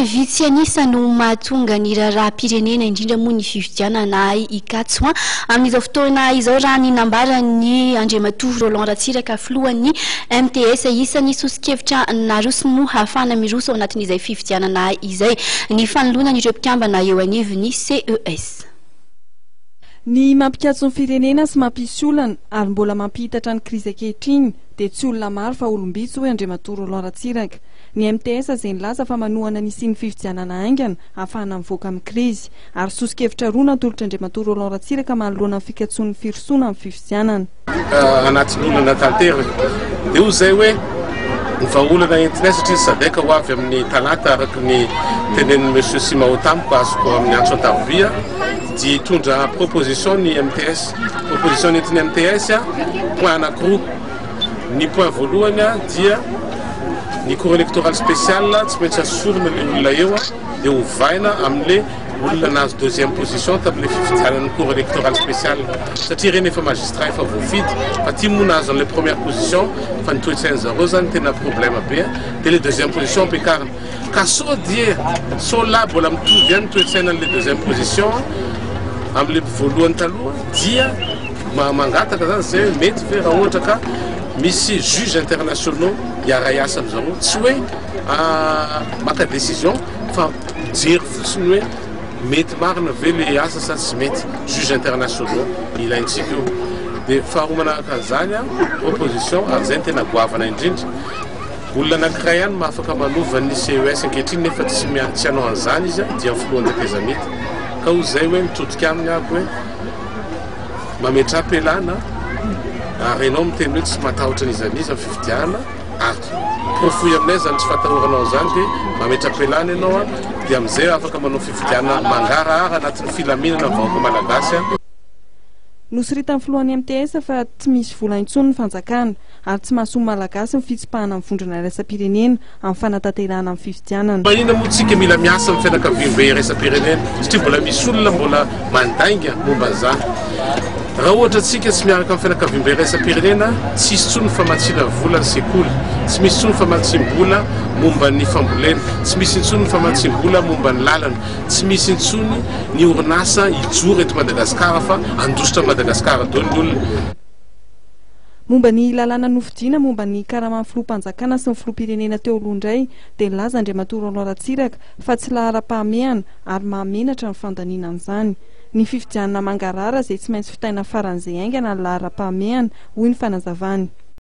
Olona vitsy an'isa no mahatonga ny raharaham-pirenena, indrindra moa ny fifidianana hikatso amin'izao fotoana izao, raha ny nambaran'ny Andriamatoa Roland Ratsiraka, filohan'ny MTS. Isan'ny soso-kevitra narosony moa hahafahana miroso ao anatin'izay fifidianana izay ny fanoloana an'ireo mpikambana eo anivon'ny CES. Ny mampikatso ny firenena sy mampisy olana ary mbola mampihitatra ny krizy ankehitriny dia tsy olona maro fa olom-bitsy, hoy Andriamatoa Roland Ratsiraka. Ny MTS izay nilaza fa manohana ny hisian'ny fifidianana haingana hahafahana mivoaka amin'ny krizy. Ary soso-kevitra roa natolotr'Andriamatoa Roland Ratsiraka manoloana ny fikatsoan'ny firosoana amin'ny fifidianana. Anatin'ny olana tanteraka. Dia hoy izay hoe ny vahaolana entinay satria ny Sadec ho avy amin'ny talata araka ny tenenin'i Monsieur Simao tamiko azoko amin'ny antso an-tarobia dia hitondra proposition ny MTS. Proposition nentin'ny MTS point anankiroa. Ny point voalohany dia ny cour électorale spéciale tsy maintsy asorina ilay olona eo dia ovaina amin'ilay olona nahazo deuxième position tamin'ilay fifidianan'ny cour électorale spéciale satria ireny efa magistrat efa voafidy fa ty moa nahazo an'ilay première position fa ny toe-tsain'ny zareo zany tena problème be dia ilay deuxième position ampiakarina ka sao dia sao lahy mbola mitovy ihany ny toe-tsainan'ilay deuxième position amin'ilay voalohany taloha dia mangataka zany zay hoe mety ve raha ohatra ka misy juge internationaux hiara-hiasa amin'zareo, tsy hoe maka décision fa mijery fotsiny hoe mety marina ve le asa sa tsy mety, juge internationaux ilaintsika io. Dia faharoa manaraka an'izany proposition, ary izay no tena goavana indrindra, olona anankiray ihany no afaka manova ny CES ankehitriny nefa tsy tsy hanao an'izany izy dia ny filohan'ny tetezamita, ka hoy izay hoe mitodika aminy aho hoe mametraha-pialana ary ianao miteny hoe tsy matahotra n'iza n'iza ny fifidianana ary porofoy aminay izany tsy fatahoranao izany dia mametra-pialana ianao an, dia amin'izay afaka manao fifidianana mangarahara anatin'ny filaminana ny vahoaka malagasy an. Nosoritan'ny filohan'ny MTS fa tsy misy vola intsony ny fanjakana ary tsy mahasoa ny Malagasy ny fitsipahana ny vondrona iraisam-pirenena amin'ny fanatanterahana ny fifidianana. Maninona moa tsika mila miasa amin'ny fianakaviambe iraisam-pirenena satria mbola misy olona mbola mandainga momba an'izany. Raha ohatra tsika tsy miaraka amin'ny fianakaviambe iraisam-pirenena tsy hisy intsony ny famatsiana vola ny sekoly, tsy misy intsony ny famatsiam-bola momba ny fambolena, tsy misy intsony ny famatsiam-bola momba ny lalana, tsy misy intsony ny orinasa hijoro eto Madagasikara fa handositra an'i Madagasikara daholo ny olona. Momba ny lalàna nofidiana momba ny karaman'ny filoham-panjakana sy ny filoham-pirenena teo aloha indray dia nilaza Andriamatoa Roland Ratsiraka fa tsy laharam-pahamehana ary mahamenatra ny fandaniana an'izany. Ny fifidianana mangarahara izay tsy maintsy vitaina faran'izay haingana ny laharam-pahamehana, hoy ny fanazavany.